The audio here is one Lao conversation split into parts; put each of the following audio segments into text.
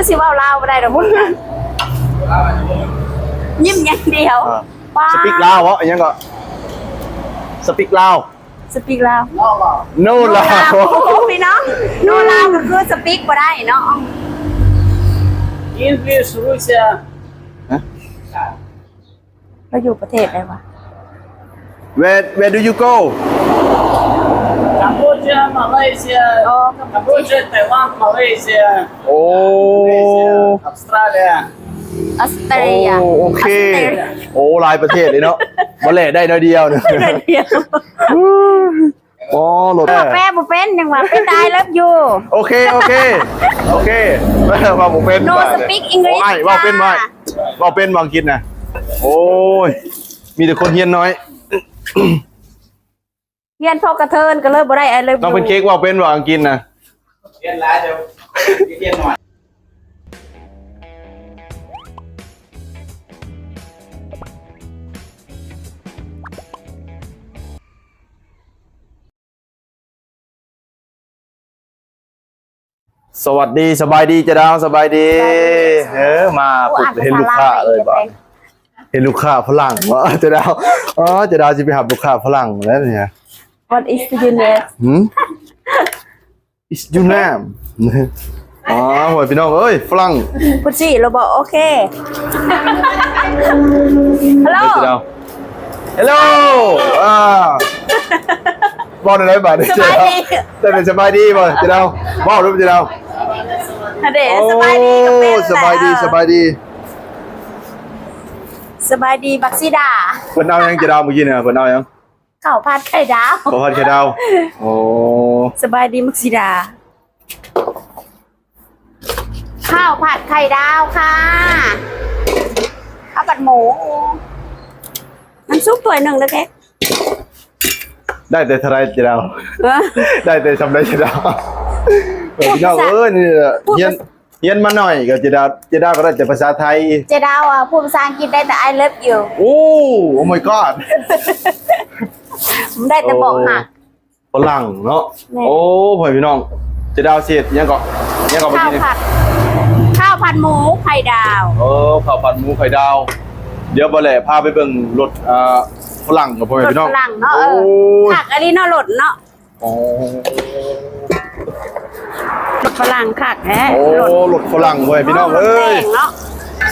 ຊິເວົ້າລາວບໍ່ໄດ້ດອກ ຍິ້ມຢ່າງດຽວ. ອ່າ ປາ ສະປິກລາວເບາະ ອີຫຍັງເກາະ ສະປິກລາວ ສະປິກລາວ ໂນລາວ ໂນລາວ ພີ່ນ້ອງ ໂນລາວກໍຄືສະປິກບໍ່ໄດ້ເນາະ. English, Russia. ຮະ? ລາວຢູ່ປະເທດໃດວະ? Where, where do you go? Cambodia, Malaysia. ອໍ Cambodia, Taiwan, Malaysia. ໂອ້ Malaysia, Australia. ອອສເຕຣເລຍ ໂອ້ ໂອເຄ ອອສເຕຣເລຍ ໂອ້ ຫຼາຍປະເທດເລີຍເນາະ ບໍ່ແຫຼະໄດ້ໜ້ອຍດຽວນະ ໜ້ອຍດຽວ. ອໍ ລົດ ເວົ້າແປບໍ່ເປັນ ຍັງວ່າເປັນ I love you. ໂອເຄ ໂອເຄ ໂອເຄ ເວົ້າບໍ່ເປັນ. No speak English. ໂອ້ຍ ເວົ້າເປັນບໍ່? ເວົ້າເປັນບໍ່ອັງກິດນະ? ໂອ້ຍ ມີແຕ່ຄົນຮຽນໜ້ອຍ ຮຽນພໍກະເທີນກໍເລີຍບໍ່ໄດ້ I love you. ນ້ອງແພນເຄ້ກເວົ້າເປັນບໍ່ອັງກິດນະ? ຮຽນຫຼາຍແຕ່ຮຽນໜ້ອຍ. ສະຫວັດດີ ສະບາຍດີເຈດາວ ສະບາຍດີ. ສະບາຍດີ ເອີ ມາປຸບ ໂອ້ ເຫັນລູກຄ້າເລີຍບາດ ເຫັນລູກຄ້າຝຣັ່ງເນາະ ເຈດາວ. ອໍ ເຈດາວຊິໄປຮັບລູກຄ້າຝຣັ່ງແລ້ວນີ້. What is your name? ຫື? Is your name? ອໍ ໂອ້ຍ ພີ່ນ້ອງເອີຍ ຝຣັ່ງ ພຸດຊີ້ລະບໍ? ໂອເຄ Hello ເອີ ເຈດາວ. Hello ອ່າ ເວົ້າແນວໃດບາດນີ້? ສະບາຍດີ ເຈົ້າສະບາຍດີບໍ່ ເຈດາວ? ເວົ້າດູ ເຈດາວ. ອັນເດ ໂອ້ ສະບາຍດີ ສະບາຍດີ ອ່າ ສະບາຍດີ ສະບາຍດີບັກສີດາ. ເພິ່ນເອົາຫຍັງ ເຈດາວ? ມື້ກີ້ນີ້ເພິ່ນເອົາຫຍັງ? ເຂົ້າຜັດໄຂ່ດາວ ເຂົ້າຜັດໄຂ່ດາວ. ໂອ້ ສະບາຍດີບັກສີດາ. ເຂົ້າຜັດໄຂ່ດາວຄ່ະ ເຂົ້າຜັດໝູ ນ້ຳຊຸບຖ້ວຍໜຶ່ງເດີ້ເກ. ໄດ້ແຕ່ເທົ່າໃດເຈດາວ? ເອີ ໄດ້ແຕ່ຊ່ຳໃດເຈດາວ? ເອີ ພີ່ນ້ອງເອີຍ ນີ້ແຫຼະ ຮຽນ ຮຽນມາໜ້ອຍກໍເຈດາວ ເຈດາວກໍໄດ້ແຕ່ພາສາໄທ. ເຈດາວ ອ່າ ພູດພາສາອັງກິດໄດ້ແຕ່ I love you. ໂອ້ Oh my god ໄດ້ແຕ່ບອກຮັກ. ໂອ້ ຝຣັ່ງເນາະ. ແມ່ນ ໂອ້ ພໍ່ແມ່ພີ່ນ້ອງ ເຈດາວຊິເຮັດຫຍັງເກາະ ຫຍັງເກາະ? ເຂົ້າຜັດ ເຂົ້າຜັດໝູໄຂ່ດາວ. ເອີ ເຂົ້າຜັດໝູໄຂ່ດາວ. ດຽວບໍ່ແຫຼະພາໄປເບິ່ງລົດ ອ່າ ຝຣັ່ງກັບພໍ່ແມ່ພີ່ນ້ອງ. ລົດຝຣັ່ງເນາະ. ໂອ້ຍ ຄັກອີ່ຫຼີເນາະ ລົດເນາະ. ໂອ້ ລົດຝຣັ່ງຄັກແທ້. ໂອ້ ລົດ ລົດຝຣັ່ງເວີຍ ພີ່ນ້ອງເອີຍ ລົດແພງເນາະ.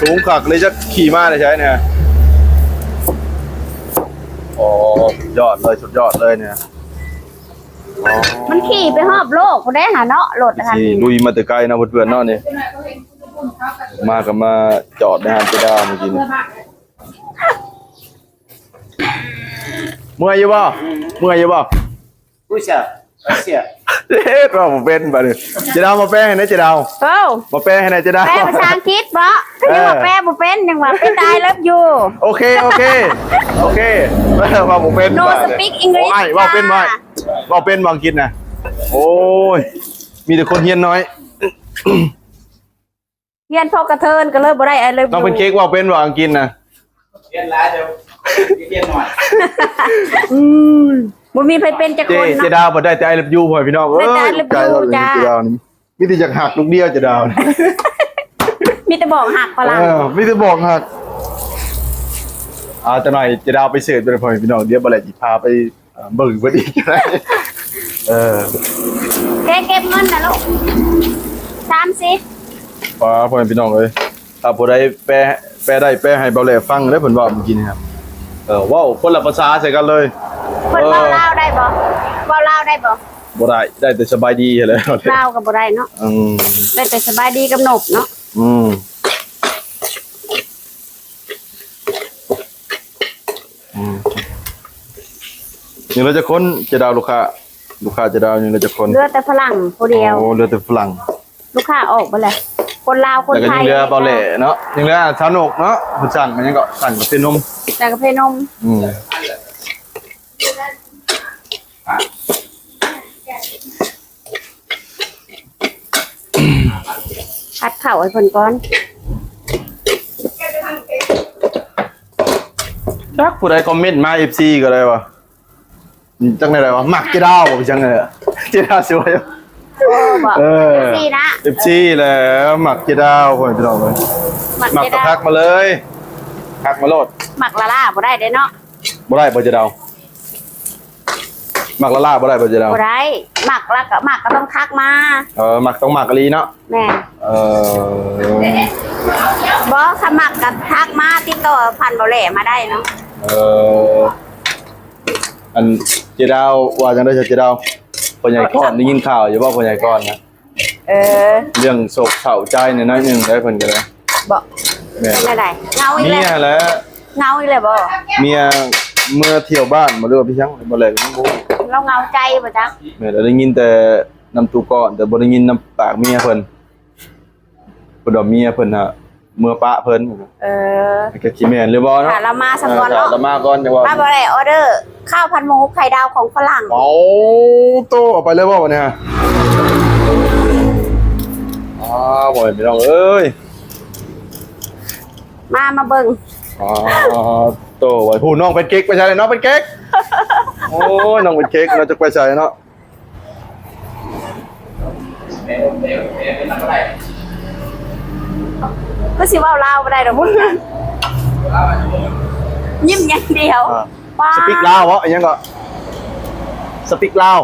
ສູງຄັກເລີຍ ຈັກຂີ່ມາແຕ່ໃສນີ້? ໂອ້ ສຸດຍອດເລີຍ ສຸດຍອດເລີຍນີ້. ອໍ ມັນຂີ່ໄປຮອບໂລກພຸ້ນເດ້ຫາເນາະ ລົດຄັນນີ້. ລຸຍມາແຕ່ໄກເນາະເພື່ອນໆເນາະນີ້ ມາກໍມາຈອດໃນຮ້ານເຈດາວມື້ກີ້ນີ້. ເມື່ອຍຢູ່ບໍ່? ເມື່ອຍຢູ່ບໍ່? Russia, Russia. ເຮັດວ່າບໍ່ເປັນບາດນີ້. ເຈດາວ ມາແປໃຫ້ແດ່ ເຈດາວ. ໂອ້ ມາແປໃຫ້ແດ່ ເຈດາວ. ແປພາສາອັງກິດບໍ? ເອີ ຍັງວ່າແປບໍ່ເປັນ ຍັງວ່າເປັນ I love you. ໂອເຄ ໂອເຄ ໂອເຄ ເວົ້າບໍ່ເປັນ. No speak English. ໂອ້ຍ ເວົ້າເປັນບໍ່? ເວົ້າເປັນບໍ່ອັງກິດນະ? ໂອ້ຍ ມີແຕ່ຄົນຮຽນໜ້ອຍ. ຮຽນພໍກະເທີນກໍເລີຍບໍ່ໄດ້ I love you. ນ້ອງແພນເຄ້ກເວົ້າເປັນບໍ່ອັງກິດນະ? ຮຽນຫຼາຍແຕ່ຮຽນໜ້ອຍ. ອືມ ບໍ່ມີໃຜເປັນຈັກຄົນເນາະ. ເຈດາວບໍ່ໄດ້ແຕ່ I love you ພໍ່ແມ່ພີ່ນ້ອງເອີຍ. ໄດ້ແຕ່ I love you ຈ້າ. ມີແຕ່ຢາກຮັກລູກດຽວ ເຈດາວ. ມີແຕ່ບອກຮັກຝຣັ່ງ. ເອີ ມີແຕ່ບອກຮັກ. ອ່າ ຈັກໜ້ອຍເຈດາວໄປເສີດໄປ ພໍ່ແມ່ພີ່ນ້ອງ ດຽວບໍ່ແລ້ວຊິພາໄປ ເບິ່ງເພິ່ນອີກ. ເອີ ເກັບເງິນນະລູກ ສາມສິບ. ປ້າ ພໍ່ແມ່ພີ່ນ້ອງເອີຍ ຖ້າຜູ້ໃດແປ ແປໄດ້ແປໃຫ້ເບົາແຫຼຟັງເດີ ເພິ່ນເວົ້າມື້ກີ້ນີ້. ເອີ ເວົ້າຄົນລະພາສາໃສ່ກັນເລີຍ. ເພິ່ນເວົ້າ ເອີ ລາວໄດ້ບໍ່? ເວົ້າລາວໄດ້ບໍ່? ບໍ່ໄດ້ ໄດ້ແຕ່ສະບາຍດີຫັ້ນແຫຼະ. ລາວກໍບໍ່ໄດ້ເນາະ. ອືມ ໄດ້ແຕ່ສະບາຍດີກັບນົບເນາະ. ອືມ. ອືມ ນີ້ເຫຼືອຈັກຄົນ ເຈດາວ? ລູກຄ້າ ລູກຄ້າເຈດາວນີ້ເຫຼືອຈັກຄົນ? ເຫຼືອແຕ່ຝຣັ່ງຜູ້ດຽວ. ໂອ້ ເຫຼືອແຕ່ຝຣັ່ງ. ລູກຄ້າອອກເບິດແລ້ວ ຄົນລາວຄົນໄທ. ແລ້ວກໍຍັງເຫຼືອເບົາແຫຼເນາະ ຍັງເຫຼືອສາວນົກເນາະ ເພິ່ນສັ່ງຫຍັງເກາະ? ສັ່ງກາເຟນົມ. ສັ່ງກາເຟນົມ. ອືມ. ພັດເຂົ້າໃຫ້ເພິ່ນກ່ອນ. ຈັກຜູ້ໃດຄອມເມັນມາ ເອັຟຊີ ກໍໄດ້ວ່າ ຈັກແນວໃດວ່າ ມັກເຈດາວບໍ່ ເປັນຫຍັງເລີຍ ເຈດາວສວຍ. ໂອ້ ບໍ່ ເອີ ເອັຟຊີນະ ເອັຟຊີແຫຼະ ມັກເຈດາວ ພໍ່ແມ່ພີ່ນ້ອງເອີຍ ມັກ ມັກເຈດາວ ກໍທັກມາເລີຍ ທັກມາໂລດ ມັກລາລາບໍ່ໄດ້ເດ້ເນາະ ບໍ່ໄດ້ບໍ່ ເຈດາວ ມັກລາລາບໍ່ໄດ້ບໍ່ ເຈດາວ ບໍ່ໄດ້ ມັກລະກໍມັກກໍຕ້ອງທັກມາ ເອີ ມັກຕ້ອງມັກອີ່ຫຼີເນາະ ແມ່ນ ເອີ ບໍ່ ຄັນມັກກໍທັກມາ ຕິດຕໍ່ຜ່ານບໍ່ແຫຼມາໄດ້ເນາະ ເອີ ອັນເຈດາວວ່າຈັ່ງໃດຊະເຈດາວ ພໍ່ໃຫຍ່ກ້ອນໄດ້ຍິນຂ່າວຢູ່ບໍ່ ພໍ່ໃຫຍ່ກ້ອນນະ ເອີ ເລື່ອງໂສກເສົ້າໃຈໜ້ອຍໜຶ່ງໄດ໋ ເພິ່ນກໍໄດ້ ບໍ່ ແມ່ນ ເປັນແນວໃດ ເຫງົາອີກແລ້ວ ເມຍແຫຼະ ເຫງົາອີກແລ້ວບໍ່ ເມຍເມືອທ່ຽວບ້ານບໍ່ ຫຼືວ່າໄປຫຍັງບໍ່ແຫຼະ ຍັງບໍ່ຮູ້ ລາວເຫງົາໃຈບໍ່ຈັກ ແມ່ນ ໄດ້ຍິນແຕ່ນຳຕູ້ກ້ອນ ແຕ່ບໍ່ໄດ້ຍິນນຳປາກເມຍເພິ່ນ ເພິ່ນວ່າເມຍເພິ່ນຫາເມືອປະເພິ່ນ ເອີ ຈັກຊິແມ່ນຫຼືບໍ່ເນາະ ຖ້າລາວມາສາກ່ອນເນາະ ຖ້າລາວມາກ່ອນຈັ່ງວ່າ ມາບໍ່ໄດ້ ອໍເດີ ຂ້າວຜັດໝູໄຂ່ດາວຂອງຝຣັ່ງ ເອົາໂຕ ເອົາໄປເລີຍບໍ່ບັດນີ້ ອ້າວ ພໍ່ແມ່ພີ່ນ້ອງເອີຍ ມາ ມາເບິ່ງ ອໍໂຕ ຜູ້ນ້ອງແພນເກກໄປໃສແລ້ວ ນ້ອງແພນເກກ ໂອ້ຍ ນ້ອງແພນເກກ ເຮົາຈະໄປໃສເນາະ ຄືຊິເວົ້າລາວບໍ່ໄດ້ດອກ ຍິ້ມຢ່າງດຽວ ອ່າ ປາ ສະປິກລາວເບາະ ອີຫຍັງກໍ ສະປິກລາວ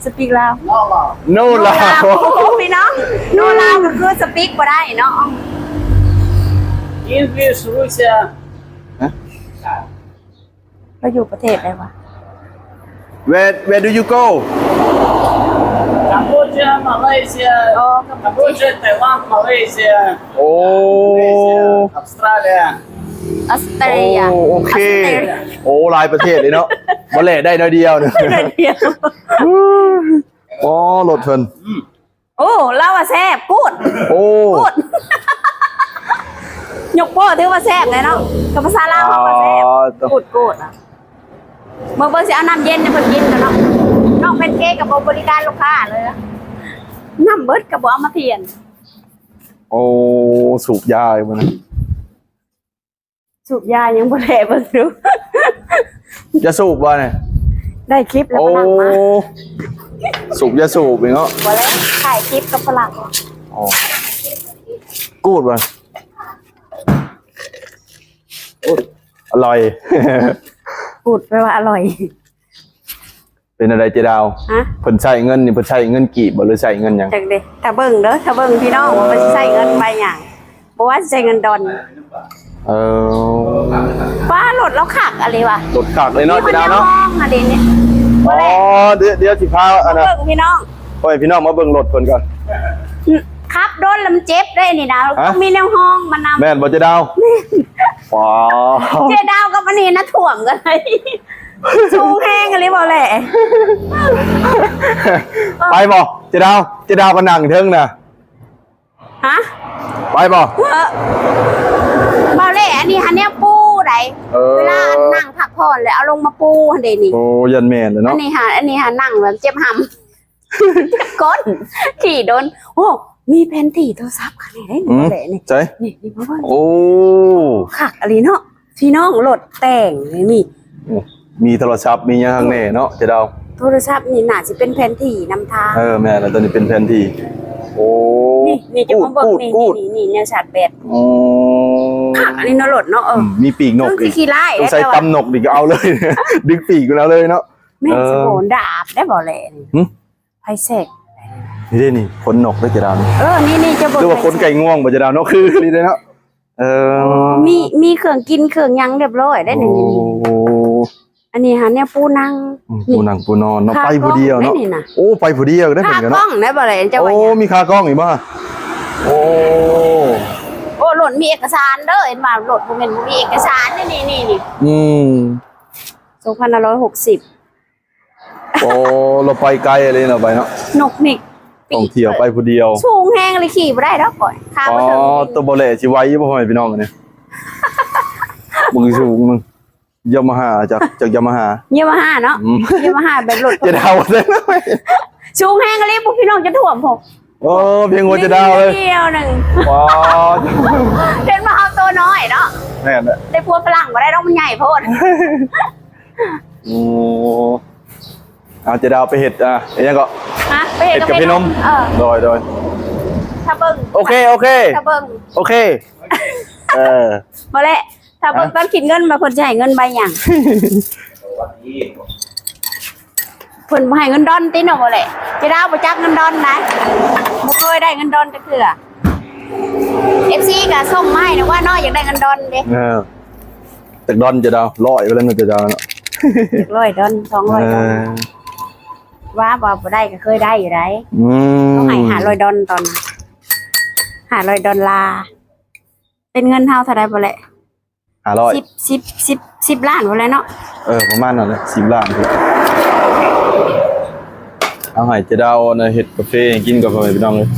ສະປິກລາວ ໂນລາວ ໂນລາວ ໂອ້ ພີ່ນ້ອງ ໂນລາວກໍຄືສະປິກບໍ່ໄດ້ເນາະ English Russia ຮະ? ລາວຢູ່ປະເທດໃດວະ? Where where do you go? Cambodia, Malaysia. ອໍ Cambodia, Taiwan, Malaysia. ໂອ້ Malaysia, Australia. ອອສເຕຣເລຍ ໂອ້ ໂອເຄ ອອສເຕຣເລຍ ໂອ້ ຫຼາຍປະເທດເລີຍເນາະ ບໍ່ແຫຼະໄດ້ໜ້ອຍດຽວໜຶ່ງ ໜ້ອຍດຽວ ອໍ ລົດເພິ່ນ ອືມ ໂອ້ ລາວວ່າແຊບ ກູດ ໂອ້ ກູດ ຍົກໂປ້ຖືວ່າແຊບແຫຼະເນາະ ກັບພາສາລາວເຮົາວ່າແຊບ ອໍ ກູດ ກູດ ອະ ເບິ່ງ ເບິ່ງຊິເອົານ້ຳເຢັນໃຫ້ເພິ່ນກິນກັນເນາະ ນ້ອງແພນເກກກໍບໍ່ບໍລິການລູກຄ້າເລີຍ ນ້ຳເບິດກໍບໍ່ເອົາມາປ່ຽນ ໂອ້ ສູບຢາຢູ່ບໍ່ນະ? ສູບຢາຍັງບໍ່ແລເບິ່ງດູ ຢາສູບບໍ່ນີ້? ໄດ້ຄລິບແລ້ວ ໂອ້ ຝຣັ່ງມາ ສູບຢາສູບອີກເນາະ ບໍ່ແລ ຖ່າຍຄລິບກັບຝຣັ່ງ ອໍ ກູດບໍ່? ກູດ ອະລ່ອຍ ກູດແປວ່າອະລ່ອຍ ເປັນແນວໃດເຈດາວ? ຮະ? ເພິ່ນໃຊ້ເງິນນີ້ ເພິ່ນໃຊ້ເງິນກີບບໍ່ ຫຼືໃຊ້ເງິນຫຍັງ? ຈັກເດ້ ຖ້າເບິ່ງເດີ ຖ້າເບິ່ງພີ່ນ້ອງວ່າເພິ່ນຊິໃຊ້ເງິນໃບຫຍັງ ບໍ່ວ່າຊິໃຊ້ເງິນດອນ. ເອີ ປ້າ ລົດລາວຄັກອີ່ຫຼີວ່າ ລົດຄັກເລີຍເນາະ ເຈດາວເນາະ ມີຮອດແນວຮອງຫັ້ນເດນີ້. ອໍ ດຽວ ດຽວຊິພາອັນນະ ເບິ່ງພີ່ນ້ອງ ໂອ້ຍ ພີ່ນ້ອງມາເບິ່ງລົດເພິ່ນກ່ອນ ອື ຂັບດົນແລ້ວມັນເຈັບເດ້ນີ້ນະ ຮະ? ຕ້ອງມີແນວຮອງມານຳ ແມ່ນບໍ່ເຈດາວ? ແມ່ນ ວ້າ ເຈດາວກັບອັນນີ້ນະຖ້ວມກັນເລີຍ ສູງແຮງອີ່ຫຼີບໍ່ແຫຼະ ໄປບໍ່ເຈດາວ? ເຈດາວກໍນັ່ງເທິງນະ ຮະ? ໄປບໍ່? ເອີ ບໍ່ແຫຼະ ອັນນີ້ຫາແນວປູໃດ ເອີ ເວລາອັນນັ່ງພັກຜ່ອນແລ້ວເອົາລົງມາປູຫັ້ນເດນີ້ ໂອ້ ຢ້ານແມ່ນແຫຼະເນາະ ອັນນີ້ຫາ ອັນນີ້ຫານັ່ງແບບເຈັບຫຳ ເຈັບກົ້ນ ຂີ່ດົນ ໂອ້ ມີແຜນທີ່ໂທລະສັບຂ້າງໃນເດ້ນີ້ ອືມ ບໍ່ແຫຼະນີ້ ໃສ? ນີ້ ນີ້ມາເບິ່ງ ໂອ້ ຄັກອີ່ຫຼີເນາະ ພີ່ນ້ອງ ລົດແຕ່ງນີ້ ໂອ້ ມີໂທລະສັບ ມີຫຍັງຂ້າງໃນເນາະ ເຈດາວ ໂທລະສັບນີ້ໜ້າຊິເປັນແຜນທີ່ນຳທາງ ເອີ ແມ່ນແລ້ວ ໂຕນີ້ເປັນແຜນທີ່ ໂອ້ ນີ້ ນີ້ ຈະມາເບິ່ງ ກູດ ນີ້ ກູດ ນີ້ ນີ້ ແນວຊາດແບັດ ໂອ້ ຄັກອີ່ຫຼີເນາະ ລົດເນາະ ເອີ ອືມ ມີປີກນົກອີກ ຄືຂີ້ລ້າຍ ສົງໄສຕຳນົກນີ້ກໍເອົາເລີຍ ດຶງປີກມັນເອົາເລີຍເນາະ ແມ່ນ ເອີ ຊິບໍ່ດາບໄດ້ບໍ່ແລນີ້ ຫຶ? ໄຟແຊກ ນີ້ເດ້ນີ້ ຂົນນົກເດ້ເຈດາວນີ້ ເອີ ນີ້ໆ ຈະເບິ່ງ ຫຼືວ່າຂົນໄກ່ງວງບໍ່ເຈດາວເນາະ ຄືນີ້ເດ້ເນາະ ເອີ ມີ ມີເຄື່ອງກິນເຄື່ອງຫຍັງຮຽບຮ້ອຍໄດ້ນີ້ ໂອ້ ອັນນີ້ຫາແນວປູນັ່ງ ອືມ ນີ້ ປູນັ່ງປູນອນເນາະ ຂາ ໄປຜູ້ດຽວເນາະ ກ້ອງໄດ້ນີ້ນະ ໂອ້ ໄປຜູ້ດຽວໄດ້ເພິ່ນກໍເນາະ ຂາກ້ອງໄດ້ບໍ່ແລເຈົ້າວ່າ ໂອ້ ຫຍັງ ມີຂາກ້ອງອີກບໍ່? ໂອ້ ໂອ້ ລົດມີເອກະສານເດີ ເຫັນວ່າລົດບໍ່ແມ່ນບໍ່ມີເອກະສານ ນີ້ໆໆ ອືມ ສອງພັນຫ້າຮ້ອຍຫົກສິບ ໂອ້ ລາວໄປໄກເລີຍເນາະ ໄປເນາະ ນົກນີ້ ທ່ອງທ່ຽວໄປຜູ້ດຽວ ສູງແຮງເລີຍ ຂີ່ບໍ່ໄດ້ດອກຂ້ອຍ ຂາບໍ່ເຖິງ ອໍ ໂຕບໍ່ແຫຼຊິໄຫວຢູ່ບໍ່ ພໍ່ແມ່ພີ່ນ້ອງອັນນີ້ ເບິ່ງສູງໜຶ່ງ ຢາມາຮາ ຈັກ ຈັກຢາມາຮາ ຢາມາຮາເນາະ ອືມ ຢາມາຮາແບບລົດ ຈະເດົາເລີຍ ສູງແຮງອີ່ຫຼີ ພວກພີ່ນ້ອງຈະຖ້ວມພຸ້ນ ໂອ້ ພຽງຫົວຈະດາວເລີຍ ດຽວໜຶ່ງ ວ້າ ເຫັນວ່າເຮົາໂຕນ້ອຍເນາະ ແມ່ນແຫຼະ ໄດ້ຜົວຝຣັ່ງບໍ່ໄດ້ດອກ ມັນໃຫຍ່ໂພດ ໂອ້ ເອົາ ເຈດາວໄປເຮັດ ອ່າ ອີຫຍັງເກາະ ຮະ ໄປເຮັດກາເຟນົມ. ເອີ ໂດຍ ໂດຍ ຖ້າເບິ່ງ ໂອເຄ ໂອເຄ ຖ້າເບິ່ງ ໂອເຄ ເອີ ບໍ່ແຫຼະ ຖ້າເບິ່ງຕອນຄິດເງິນວ່າເພິ່ນຊິໃຫ້ເງິນໃບຫຍັງ. ເພິ່ນບໍ່ໃຫ້ເງິນດອນຕິເນາະ ບໍ່ແຫຼະ. ເຈດາວບໍ່ຈັກເງິນດອນນະ ບໍ່ເຄີຍໄດ້ເງິນດອນຈັກເທື່ອ. ເອັຟຊີກໍສົ່ງມາໃຫ້ນະວ່າເນາະ ຢາກໄດ້ເງິນດອນເດ້. ເອີ ຈັກດອນເຈດາວ ຮ້ອຍໄປແລ້ວເນາະເຈດາວເນາະ. ຈັກຮ້ອຍດອນ ສອງຮ້ອຍດອນ ເອີ ວ່າ ວ່າບໍ່ໄດ້ກໍເຄີຍໄດ້ຢູ່ໃດ໋. ອືມ ເຂົາໃຫ້ຫ້າຮ້ອຍດອນຕອນນັ້ນ ຫ້າຮ້ອຍດອນລາ ເປັນເງິນເຮົາເທົ່າໃດບໍ່ແຫຼະ? ຫ້າຮ້ອຍ ສິບ ສິບ ສິບ ສິບລ້ານພຸ້ນແຫຼະເນາະ. ເອີ ປະມານນັ້ນແຫຼະ ສິບລ້ານ. ເອົາໃຫ້ເຈດາວນະເຮັດກາເຟໃຫ້ກິນກ່ອນ ພໍ່ແມ່ພີ່ນ້ອງເອີຍ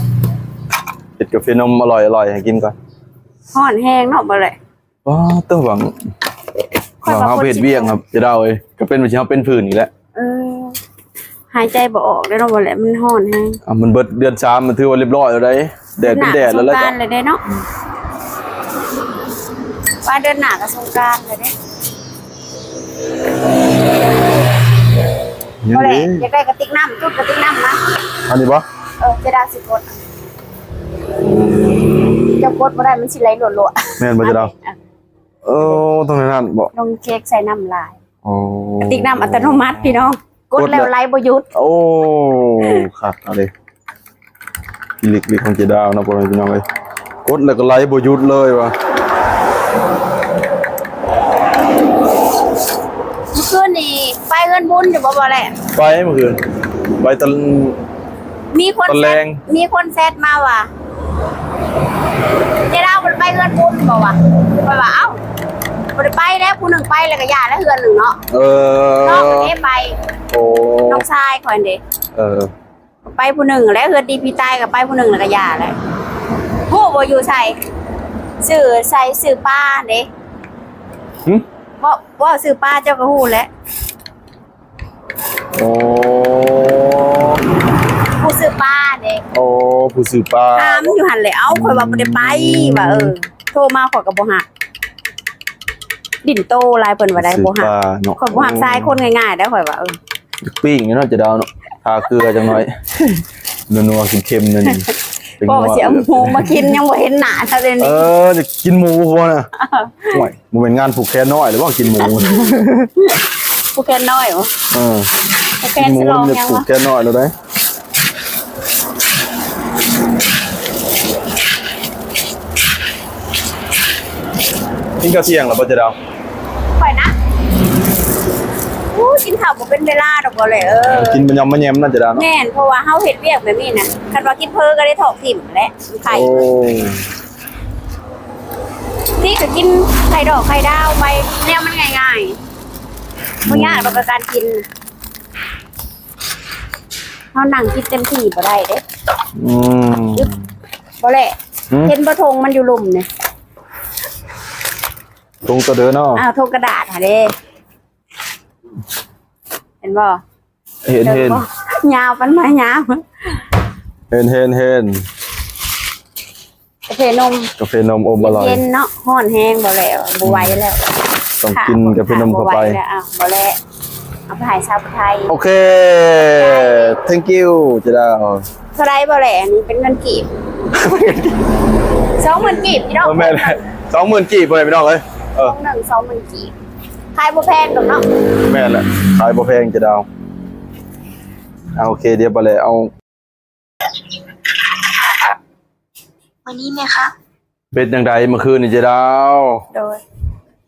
ເຮັດກາເຟນົມອະລ່ອຍໆໃຫ້ກິນກ່ອນ. ຮ້ອນແຮງເນາະ ບໍ່ແຫຼະ. ອໍ ໂຕ ຫວັງ ຂ້ອຍວ່າ ເຮົາໄປເຮັດວຽກ ເຮົາເປັນເອີຍ ກໍເປັນວ່າຊິເຮົາເປັນຜື່ນອີກແລ້ວ. ເອີ ຫາຍໃຈບໍ່ອອກເດ້ເນາະ ບໍ່ແຫຼະ ມັນຮ້ອນແຮງ. ອ່າ ມັນເບິດເດືອນສາມ ມັນຖືວ່າລຽບຮ້ອຍແລ້ວເດ້ ແດດເປັນແດດແລ້ວແຫຼະ. ສົງການແລ້ວເດ້ເນາະ ວ່າເດືອນໜ້າກໍສົງການແລ້ວເດ້. ບໍ່ແຫຼະ ຢາກໄດ້ກະຕິກນ້ຳ ຈຸດກະຕິກນ້ຳມາ. ອັນນີ້ບໍ່? ເອີ ເຈດາວຊິກົດ ເຈົ້າກົດບໍ່ໄດ້ ມັນຊິໄຫຼລົວໆ. ແມ່ນບໍ່ເຈດາວ? ເອີ ຕ້ອງແນວນັ້ນບໍ່? ລົງເຊັກໃສ່ນ້ຳຫຼາຍ. ອໍ ກະຕິກນ້ຳອັດຕະໂນມັດພີ່ນ້ອງ ກົດແລ້ວໄຫຼບໍ່ຢຸດ. ໂອ້ ຄັກເອົາເດ້ ກິມມິກຂອງເຈດາວເນາະ ພໍ່ແມ່ພີ່ນ້ອງເອີຍ ກົດແລ້ວກໍໄຫຼບໍ່ຢຸດເລີຍວ່າ. ມື້ຄືນນີ້ໄປເຮືອນບຸນຢູ່ບໍ່ ບໍ່ແຫຼະ? ໄປມື້ຄືນ ໄປຕອນ ມີຄົນແຊັດ ມີຄົນແຊັດມາວ່າ ເຈດາວບໍ່ໄດ້ໄປເຮືອນບຸນບໍ່ວະ? ຂ້ອຍວ່າ ເອົ້າ ບໍ່ໄດ້ໄປແລ້ວ ຜູ້ໜຶ່ງໄປແລ້ວກໍຢ່າແລ້ວເຮືອນໜຶ່ງເນາະ. ເອີ ນ້ອງເດ້ໄປ. ໂອ້ ນ້ອງຊາຍຂ້ອຍເດ້. ເອີ ໄປຜູ້ໜຶ່ງແລ້ວ ເຮືອນດີພີຕາຍກໍໄປຜູ້ໜຶ່ງແລ້ວກໍຢ່າແລ້ວ. ຮູ້ບໍ່ຢູ່ໃສ? ຊື່ ໃສຊື່ປາເດ້. ຫຶ? ເວົ້າ ເວົ້າຊື່ປາເຈົ້າກໍຮູ້ແຫຼະ. ໂອ້ ຜູ້ຊື່ປາເດ້. ໂອ້ ຜູ້ຊື່ປາ ຖາມຢູ່ຫັ້ນແຫຼະ. ເອົ້າ ຂ້ອຍວ່າບໍ່ໄດ້ໄປ ວ່າ ເອີ ໂທມາຂ້ອຍກໍບໍ່ຮັບ ດິ້ນໂຕຫຼາຍ ເພິ່ນວ່າໄດ້ບໍ່ຮັບ. ຂ້ອຍບໍ່ຮັບສາຍຄົນງ່າຍໆໄດ໋ ຂ້ອຍວ່າ. ເອີ ປີ້ງຢູ່ເນາະ ຈະດາວເນາະ ທາເກືອຈັກໜ້ອຍ ນົວໆ ເຄັມໆ ນັ້ນ ບໍ່ຊິເອົາໝູມາກິນ ຍັງບໍ່ເຫັນໜ້າເທື່ອເດນີ້. ເອີ ຢາກກິນໝູພຸ້ນນະ. ໂອ້ຍ ບໍ່ແມ່ນງານຜູກແຂນນ້ອຍຫຼືບໍ່ ກິນໝູ? ຜູກແຂນນ້ອຍບໍ? ເອີ ຜູກແຂນສະຫຼອງຫຍັງວະ? ຜູກແຂນນ້ອຍແລ້ວໄດ໋. ກິນເຂົ້າທ່ຽງແລ້ວບໍ່ ຈະດາວ? ຂ້ອຍນະ ອູ້ ກິນເຂົ້າບໍ່ເປັນເວລາດອກ ບໍ່ແຫຼະ. ເອີ ກິນມາຍອມມາແຍມເນາະ ຈະດາວເນາະ. ແມ່ນ ເພາະວ່າເຮົາເຮັດວຽກແບບນີ້ນະ ຄັນວ່າກິນເຜີກໍໄດ້ທ້ອງຖິ້ມແຫຼະ ໄຂ້. ໂອ້ ນີ້ກໍກິນໄຂ່ດອກໄຂ່ດາວໄປ ແນວມັນງ່າຍໆ ບໍ່ຍາກດອກກັບການກິນ. ເຮົານັ່ງກິນເຕັມທີ່ບໍ່ໄດ້ເດ້. ອືມ ບໍ່ແຫຼະ. ຫຶ? ເຫັນບໍ່ ຖົງມັນຢູ່ລຸ່ມນີ້ ຖົງກະເດີເນາະ. ອ້າວ ຖົງກະດາດຫັ້ນເດ້ ເຫັນບໍ່? ເຫັນ ເຫັນ ເຫັນບໍ່? ຍາວປານມາຍາວ. ເຫັນ ເຫັນ ເຫັນ. ກາເຟນົມ ກາເຟນົມອົບອະລ່ອຍ ເຢັນເນາະ. ຮ້ອນແຮງບໍ່ແລ້ວ ບໍ່ໄຫວແລ້ວ. ອືມ ຕ້ອງກິນກາເຟນົມເຂົ້າໄປ. ບໍ່ໄຫວແລ້ວ. ເອົາ ບໍ່ແລ້ວ ເອົາໄປໃຫ້ຊາວໄທ. ໂອເຄ thank you ຈະດາວ. ເທົ່າໃດບໍ່ແຫຼະ? ອັນນີ້ເປັນເງິນກີບ ສອງໝື່ນກີບພີ່ນ້ອງ. ເອີ ແມ່ນ ສອງໝື່ນກີບ ພໍ່ແມ່ພີ່ນ້ອງເອີຍ. ເອີ ສອງໝື່ນກີບ ຂາຍບໍ່ແພງດອກເນາະ. ແມ່ນແຫຼະ ຂາຍບໍ່ແພງ ຈະດາວ. ເອົາ ໂອເຄ ດຽວບໍ່ແຫຼະ ເອົາ ມື້ນີ້ແມ່ຄະ ເປັນຈັ່ງໃດມື້ຄືນນີ້ ເຈດາວ? ໂດຍ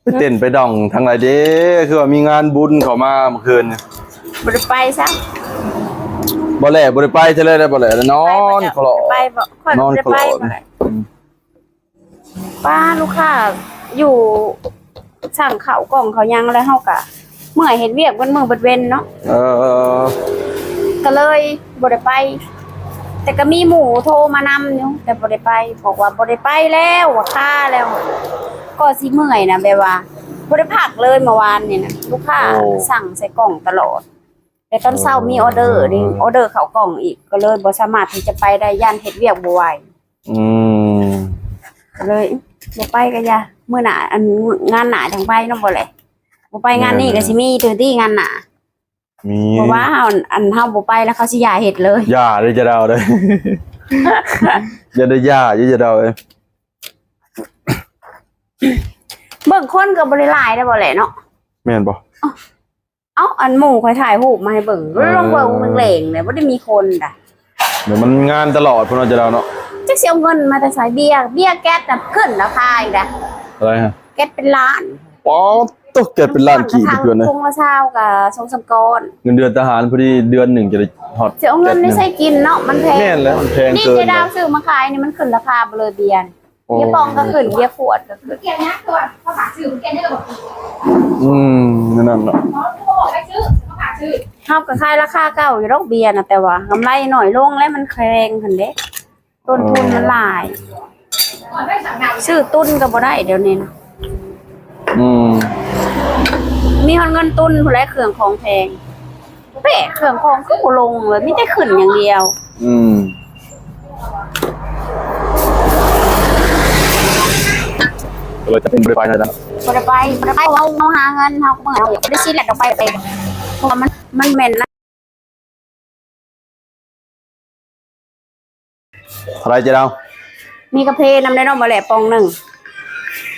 ໄປເຕັ້ນໄປດອງທາງໃດເດ້? ຄືວ່າມີງານບຸນເຂົ້າມາມື້ຄືນນີ້. ບໍ່ໄດ້ໄປຊະ ບໍ່ແຫຼະ ບໍ່ໄດ້ໄປເທື່ອເລີຍ ບໍ່ແຫຼະ ນອນຄະເລາະ ໄປບໍ່? ຂ້ອຍນອນຄະເລາະ. ອືມ ປ້າ ລູກຄ້າຢູ່ ສັ່ງເຂົ້າກ່ອງເຂົ້າຫຍັງ ແລ້ວເຮົາກະເມື່ອຍເຮັດວຽກເບິດມື້ເບິດເວັນເນາະ. ເອີ ກໍເລີຍບໍ່ໄດ້ໄປ ແຕ່ກໍມີໝູ່ໂທມານຳຢູ່ ແຕ່ບໍ່ໄດ້ໄປ ບອກວ່າບໍ່ໄດ້ໄປແລ້ວ ວ່າຄາແລ້ວ ກໍຊິເມື່ອຍນະ ແບບວ່າບໍ່ໄດ້ພັກເລີຍ. ເມື່ອວານນີ້ນະ ລູກຄ້າ ໂອ້ ສັ່ງໃສ່ກ່ອງຕະຫຼອດ ແຕ່ຕອນເຊົ້າມີອໍເດີເດ້ ອໍເດີເຂົ້າກ່ອງອີກ ກໍເລີຍບໍ່ສາມາດທີ່ຈະໄປໄດ້ ຢ້ານເຮັດວຽກບໍ່ໄຫວ. ອືມ ກໍເລີຍບໍ່ໄປກໍຢ່າ ມື້ໜ້າ ອັນ ງານໜ້າຈັ່ງໄປເນາະ. ບໍ່ແຫຼະ ບໍ່ໄປງານນີ້ ແມ່ນ ກໍຊິມີເທື່ອຕິງານໜ້າ. ມີ ເພາະວ່າເຮົາ ອັນເຮົາບໍ່ໄປແລ້ວເຂົາຊິຢ່າເຮັດເລີຍ. ຢ່າເດີຈະດາວເດີ ຢ່າໄດ້ຢ່າຢູ່ຈະດາວເອີຍ. ເບິ່ງຄົນກໍບໍ່ໄດ້ຫຼາຍເດ້ບໍ່ແຫຼະເນາະ. ແມ່ນບໍ່? ເອົ້າ ອັນໝູ່ຂ້ອຍຖ່າຍຮູບມາໃຫ້ເບິ່ງ ເອີ ລອງເບິ່ງແລງໆ ແຫຼະ ບໍ່ໄດ້ມີຄົນດະ. ດຽວມັນງານຕະຫຼອດພຸ້ນເນາະ ຈະດາວເນາະ. ຈັກຊິເອົາເງິນມາແຕ່ໃສ? ເບຍ ເບຍແກັສນະຂຶ້ນລາຄາອີກນະ. ເທົ່າໃດຮະ? ແກັສເປັນລ້ານ. ປາດໂທ້ ແກັສເປັນລ້ານກີບເພື່ອນເອີຍ. ຖົງລະຊາວກໍສອງສາມກ້ອນ. ເງິນເດືອນທະຫານພໍດີເດືອນໜຶ່ງຈະໄດ້ຮອດ. ຊິເອົາເງິນໃນໃສກິນເນາະ ມັນແພງ. ແມ່ນແລ້ວ ມັນແພງເກີນ. ນີ້ເຈດາວຊື້ມາຂາຍນີ້ມັນຂຶ້ນລາຄາເບິດເລີຍ ເບຍ. ໂອ້ ເບຍປ່ອງກໍຂຶ້ນ ເບຍຂວດກໍຂຶ້ນ. ອືມ ແນວນັ້ນເນາະ. ເຮົາກໍຂາຍລາຄາເກົ່າຢູ່ດອກເບຍນະ ແຕ່ວ່າກຳໄລໜ້ອຍລົງ ແລະມັນແພງຫັ້ນເດ້ ຕົ້ນທຶນມັນຫຼາຍ. ເອີ ຊື້ຕຸນກໍບໍ່ໄດ້ດຽວນີ້ນະ. ອືມ ມີຮອດເງິນຕຸນພຸ້ນແຫຼະ ເຄື່ອງຂອງແພງ. ແປກ ເຄື່ອງຂອງຄືບໍ່ລົງເລີຍ ມີແຕ່ຂຶ້ນຢ່າງດຽວ. ອືມ ກໍເລີຍຈະເປັນບໍ່ໄດ້ໄປນະ. ບໍ່ໄດ້ໄປ ບໍ່ໄດ້ໄປ ເຮົາ ເຮົາຫາເງິນ ເຮົາເມື່ອຍ ເຮົາບໍ່ໄດ້ຊິແລ່ນອອກໄປ ເພາະວ່າມັນ ມັນແມ່ນນະ. ເທົ່າໃດເຈດາວ? ມີກາເຟນຳໄດ້ເນາະ ບໍ່ແຫຼະ ປ່ອງໜຶ່ງ.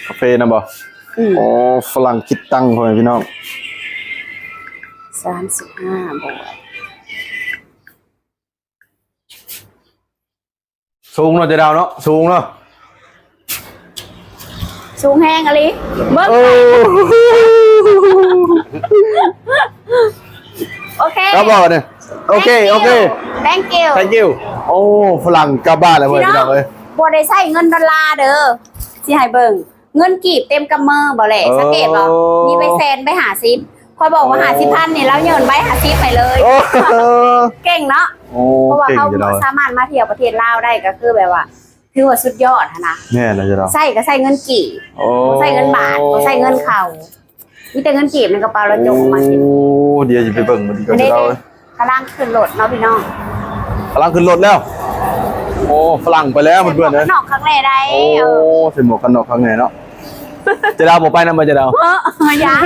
ກາເຟນຳບໍ່? ອືມ ໂອ້ ຝຣັ່ງຄິດຕັງ ພໍ່ແມ່ພີ່ນ້ອງ. ສາມສິບຫ້າບວກ. ສູງເນາະ ເຈດາວເນາະ ສູງເນາະ. ສູງແຮງອີ່ຫຼີ ເບິ່ງ. ໂອ້ ໂອເຄ ຄັບ ເວົ້ານີ້. ໂອເຄ Thank you ໂອເຄ Thank you Thank you. ໂອ້ ຝຣັ່ງກັບບ້ານແລ້ວເວີ້ຍ ພີ່ນ້ອງເອີຍ. ບໍ່ໄດ້ໃຊ້ເງິນດອນລາເດີ ຊິໃຫ້ເບິ່ງ. ເງິນກີບເຕັມກຳມືບໍ່ແຫຼະ ເອີ ສັງເກດບໍ່? ມີໃບແສນ ໃບຫ້າສິບ ຂ້ອຍບອກວ່າ ໂອ້ ຫ້າສິບພັນນີ້ ລາວຍື່ນໃບຫ້າສິບໃຫ້ເລີຍ. ໂອ້ ເກັ່ງເນາະ. ໂອ້ ເກັ່ງຢູ່ເນາະ. ເພາະວ່າເຂົາສາມາດມາທ່ຽວປະເທດລາວໄດ້ ກໍຄືແບບວ່າ ຖືວ່າສຸດຍອດຫັ້ນນະ. ແມ່ນແລ້ວເຈົ້າ. ໃຊ້ກໍໃຊ້ເງິນກີບ ໂອ້ ບໍ່ໃຊ້ເງິນບາດ ບໍ່ໃຊ້ເງິນເຂົາ ມີແຕ່ເງິນກີບໃນກະເປົາລະຈົກອອກມາກິນ. ໂອ້ ດຽວຊິໄປເບິ່ງມັນກ່ອນເຈົ້າ. ກຳລັງຂຶ້ນລົດເນາະພີ່ນ້ອງ ກຳລັງຂຶ້ນລົດແລ້ວ. ໂອ້ ຝຣັ່ງໄປແລ້ວເພື່ອນໆເອີຍ. ໃສ່ໝວກກັນນັອກຄັກແນ່ໄດ໋. ໂອ້ ໃສ່ໝວກກັນນັອກຄັກແນ່ເນາະ. ເຈດາວບໍ່ໄປນຳບໍ່ ເຈດາວ? ເອີ ຢ້ານ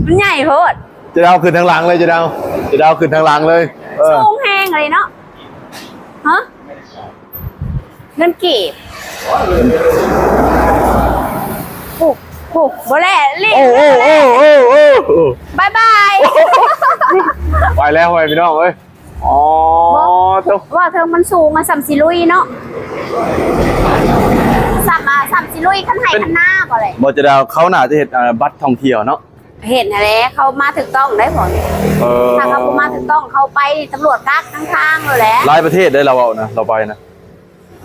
ມັນໃຫຍ່ໂພດ. ເຈດາວຂຶ້ນທາງຫຼັງເລີຍ ເຈດາວ ເຈດາວຂຶ້ນທາງຫຼັງເລີຍ. ເອີ ສູງແຮງເລີຍເນາະ. ຮະ ເງິນກີບ. ໂອ້ ບໍ່ແຫຼະ ລີ້. ໂອ້ ໂອ້ ໂອ້ ໂອ້ ໂອ້ ບາຍບາຍ. ໄປແລ້ວ ພໍ່ແມ່ພີ່ນ້ອງເອີຍ. ອໍ ບໍ່ ເຖິງມັນສູງ ມັນສ່ຳຊິລຸຍເນາະ ສ່ຳ ອ່າ ສ່ຳຊິລຸຍຄັນໄຮ່ຄັນນາບໍ່ແຫຼະ. ບໍ່ ຈະດາວ ເຂົາໜ້າຈະເຮັດ ອ່າ ບັດທ່ອງທ່ຽວເນາະ. ເຫັນຫັ້ນແຫຼະ ເຂົາມາຖືກຕ້ອງໄດ໋ພວກນີ້. ເອີ ຖ້າເຂົາບໍ່ມາຖືກຕ້ອງ ເຂົາໄປຕຳຫຼວດກັກທາງທາງໂລດແຫຼະ. ຫຼາຍປະເທດເດ້ລາວເວົ້ານະ ລາວໄປນະ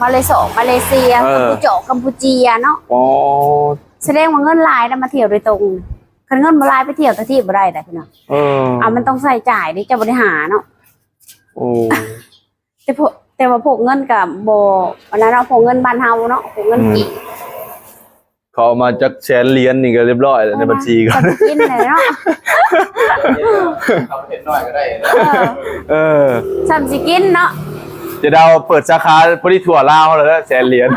ມາເລຊອກ ມາເລເຊຍ ເອີ ກຳປູເຈຍ ກຳປູເຈຍເນາະ. ອໍ ສະແດງວ່າເງິນຫຼາຍນະ ມາທ່ຽວໂດຍຕົງ. ຄັນເງິນບໍ່ຫຼາຍໄປທ່ຽວແຕ່ທີ່ບໍ່ໄດ້ໃດ໋ພີ່ນ້ອງ. ເອີ ເອົາ ມັນຕ້ອງໃຊ້ຈ່າຍເດ້ ເຈົ້າບໍ່ໄດ້ຫາເນາະ. ໂອ້ ແຕ່ພວກ ແຕ່ວ່າພວກເງິນກະບໍ່ອັນນັ້ນເນາະ ພວກເງິນບ້ານເຮົາເນາະ ພວກເງິນ ອືມ ກີບ. ເຂົາເອົາມາຈັກແສນຫຼຽນນີ້ກໍຮຽບຮ້ອຍແລ້ວໃນບັນຊີກໍ ເຂົາຊິກິນແຫຼະເນາະ. ເອົາປະເທດນ້ອຍກໍໄດ້. ເອີ ເອີ ສ່ຳຊິກິນເນາະ. ຈະໄດ້ເປີດສາຂາບໍລິທົ່ວລາວແລ້ວແຫຼະ ແສນຫຼຽນ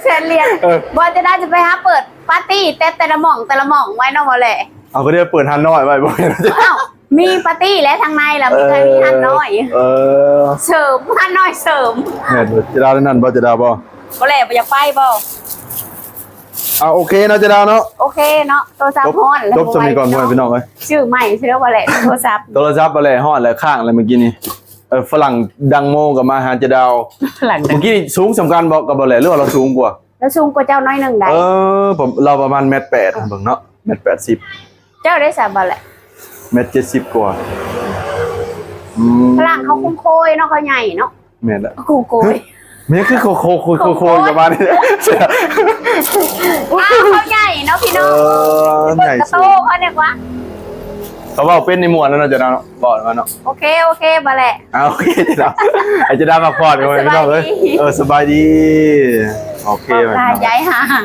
ແສນຫຼຽນ. ເອີ ບໍ່ ຈະໄດ້ຈະໄປຫາເປີດປາຕີ້ແຕ່ ແຕ່ລະໝ່ອງ ແຕ່ລະໝ່ອງໄວ້ເນາະ ບໍ່ແຫຼະ. ເອົາ ກໍໄດ້ເປີດຮ້ານນ້ອຍໄວ້ບໍ່. ເອົ້າ ມີປາຕີ້ແຫຼະທາງໃນລະ ມີ ເອີ ມີຮ້ານນ້ອຍ. ເອີ ເສີມ ຮ້ານນ້ອຍເສີມ. ແມ່ນບໍ່ ຈະໄດ້ນັ້ນບໍ່ ຈະໄດ້ບໍ່? ບໍ່ແຫຼະ ບໍ່ຢາກໄປບໍ່? ເອົາ ໂອເຄເນາະ ຈະດາວເນາະ. ໂອເຄເນາະ ໂທລະສັບຮ້ອນແລ້ວ ຈົບຊ່ຳນີ້ກ່ອນ ພໍ່ແມ່ພີ່ນ້ອງເອີຍ. ຊື້ໃໝ່ຊິແລ້ວບໍ່ແຫຼະ ໂທລະສັບ ໂທລະສັບບໍ່ແຫຼະ ຮ້ອນແລ້ວ ຄ້າງແລ້ວມື້ກີ້ນີ້. ເອີ ຝຣັ່ງດັງໂມກໍມາຫາຈະດາວ. ຝຣັ່ງດັງ ມື້ກີ້ສູງສ່ຳກັນບໍ່ກັບບໍ່ແຫຼະ ຫຼືວ່າລາວສູງກວ່າ? ລາວສູງກວ່າເຈົ້າໜ້ອຍໜຶ່ງໃດ. ເອີ ລາວປະມານແມັດແປດ ເບິ່ງເນາະ ແມັດແປດສິບ. ເຈົ້າໄດ້ສາມບາດແຫຼະ ແມັດເຈັດສິບກວ່າ. ອືມ ຝຣັ່ງເຂົາຄຸງໂຄຍເນາະ ເຂົາໃຫຍ່ເນາະ. ແມ່ນແຫຼະ ຄຸງໂຄຍ. ແມ່ນຄືໂຄ ໂຄ ໂຄ ໂຄ ໂຄ ປະມານນີ້. ອ້າວ ເຂົາໃຫຍ່ເນາະພີ່ນ້ອງ. ເອີ ໃຫຍ່ ກະໂຕເຂົານີ້ກວ່າ. ເຂົາເວົ້າເປັນນີ້ມ່ວນແລ້ວເນາະ ຈະເນາະ ເວົ້າແລ້ວເນາະ. ໂອເຄ ໂອເຄ ບໍ່ແຫຼະ. ອ່າ ໂອເຄ ຈະເນາະ ໃຫ້ຈະໄດ້ພັກຜ່ອນ ພີ່ນ້ອງເອີຍ. ເອີ ສະບາຍດີ. ໂອເຄ ຂອບໃຈ ໃຫຍ່ຫ່າງ.